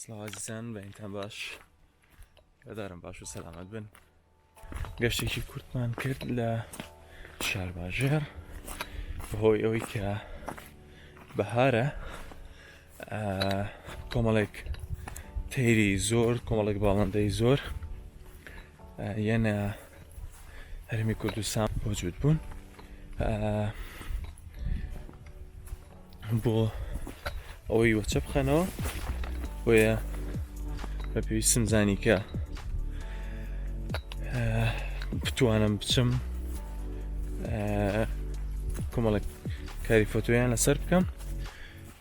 سڵاو ئازیزان بەینتان باش هیوادارم باش و سەلامەت بن گەشتێکی کورتمان کرد لە شارباژێڕ بەهۆی ئەوەی کە بەهارە کۆمەڵێک تەیری زۆر کۆمەڵێک باڵندەی زۆر یەنە هەرمی کوردستان بۆ جووت بوون بۆ ئەوەی وەچە بخەنەوە بۆیە بە پێویستم زانی کە بتوانم بچم کۆمەڵک کاری فۆتۆیان لەسەر بکەم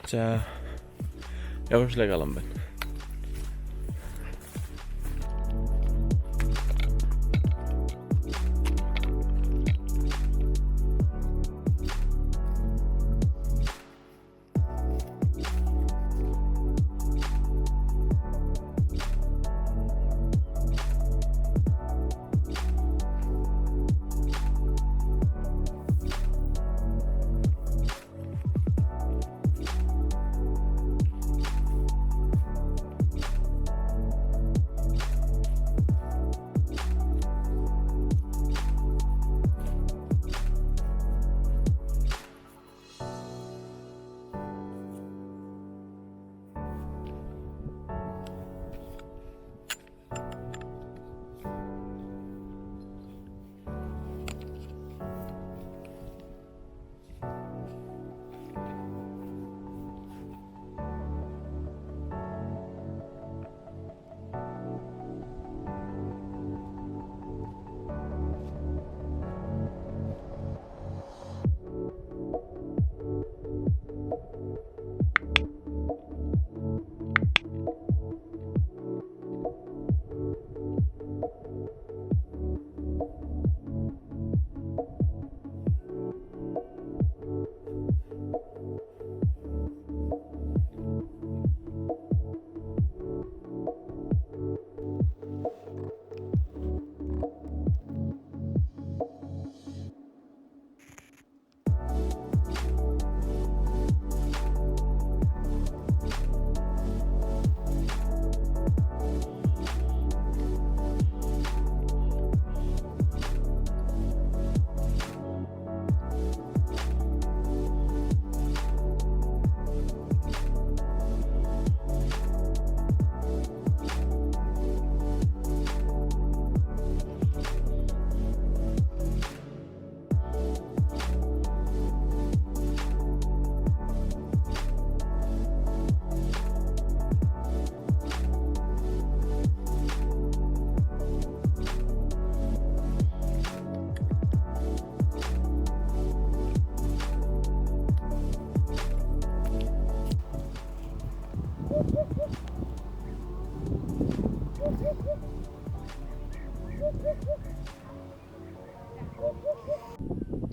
جا ئەوەش لەگەڵم بن.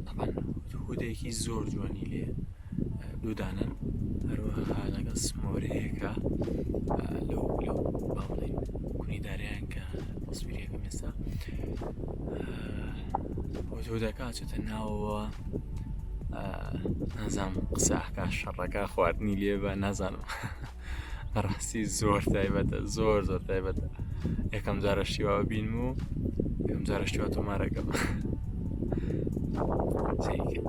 تەبعەن هودەیەکی زۆر جوانی لێ دوودانن هەروەها لەگەڵ سمۆرەیەکە لەو لەو با بڵێین کونی داریان کە تەسویرەکەم ئێستا هودەکە ئەچێتە ناوەوە نازانم قسەکە شەڕەکە خواردنی لێ بە نازانم بەڕاستی زۆر تایبەتە زۆر زۆر تایبەتە یەکەم جارە شتیوا بینم و یەکەم جارە شتیوا تۆمارەکەم سەیرکە.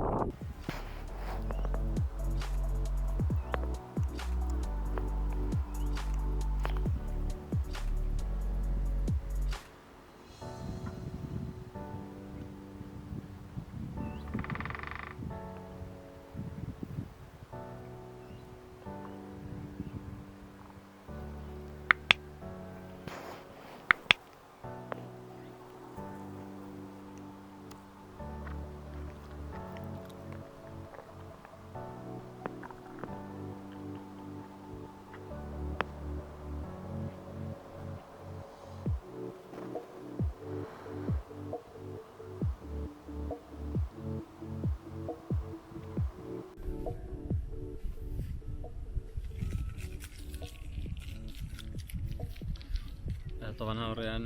تەوان هاوڕێیان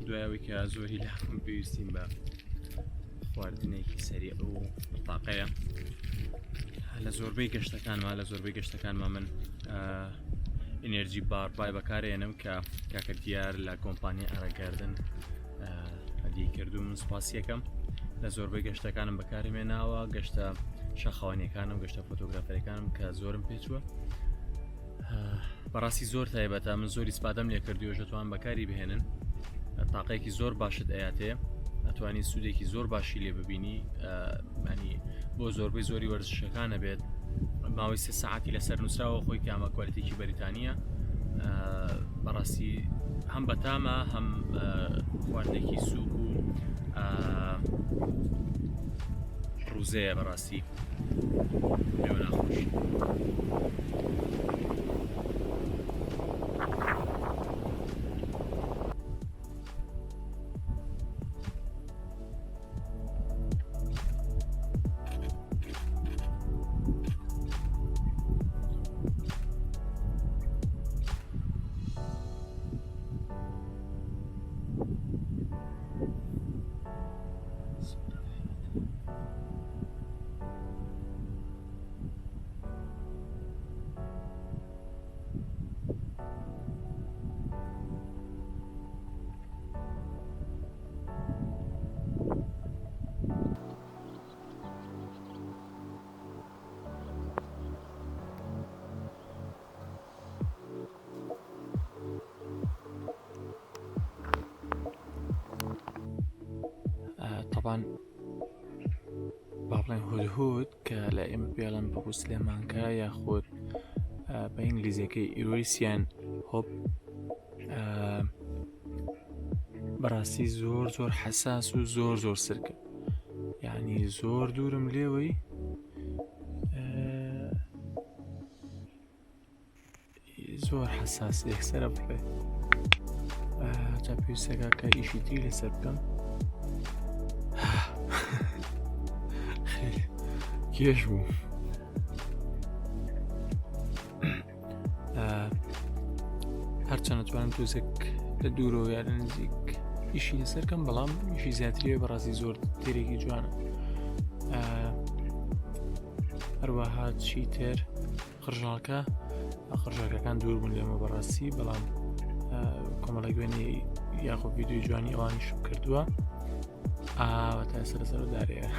دوای ئەوەی کە زۆر هیلاکم پێویستیم بە خواردنێکی سەریع و تاقەیە لە زۆربەی گەشتەکانما لە زۆربەی گەشتەکانما من. energy bar بای بەکارێنم کە کاکە دیار لە کۆمپانیای ئارەگاردن هەدیەی کردووم من سوپاسیەکەم لە زۆربەی گەشتەکانم بەکارمێناوە گەشتە شاخەوانیەکانم گەشتە فۆتۆگرافەرەکانم کە زۆرم پێچووە بەڕاستی زۆر تایبەتە من زۆری سپادەم لێ کردووە دەتوان بەکاری بهێنن تاقێکی زۆر باشت ئەیاتێ ئەتوانی سوودێکی زۆر باشی لێ ببینی ینی بۆ زۆربەی زۆری وەرزشەکانە بێت ماوەی سێ سەعاتی لەسەر نووسراوە خۆی کە ئەمە کوالتێکی بەریتانیە بەڕاستی هەم بەتامە هەم خواردنێکی سووک و ڕوزەیە بەڕاستی پێوە ناخۆش. طبعا با بڵێن هودهود کە لە ئێمە پێڵم بە سلێمانکە یاخود بە ئینگلیزیەکەی ئیرۆیسیان هۆپ بەڕاستی زۆر زۆر حەساس و زۆر زۆر سرکە یعنی زۆر دوورم لێوەی زۆر حەساس یەکسرە بڕێ تا پێویستەکە کە ئیشی تری لەسەر بکەم کێش بوو هەرچەنە توانم تۆزێک لە دوورەوە یا لە نزیک ئیشی لەسەر کەم بەڵام ئیشی زیاتریە بەڕاستی زۆر تێرێکی جوانە هەروەها چیتر قڕژاڵکە قڕژاکەکان دوور بوون لێمە بەڕاستی بەڵام کۆمەڵە گوێنی یاخۆ ڤیددیوی جوانی ئەوانیشم کردووە ئاوە تا سەر سەر دارەیە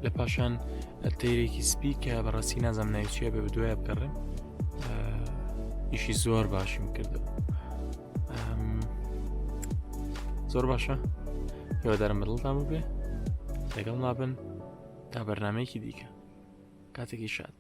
لە پاشان تەیرێکی سپی کە بەڕاستی نازانم ناوی چییە بە بدوایە بگەڕێم ئیشی زۆر باشیم کردو زۆر باشە هیوادارم بەدڵتان ببێ لەگەڵ مابن تا بەرنمەیەکی دیکە کاتێکی شاد.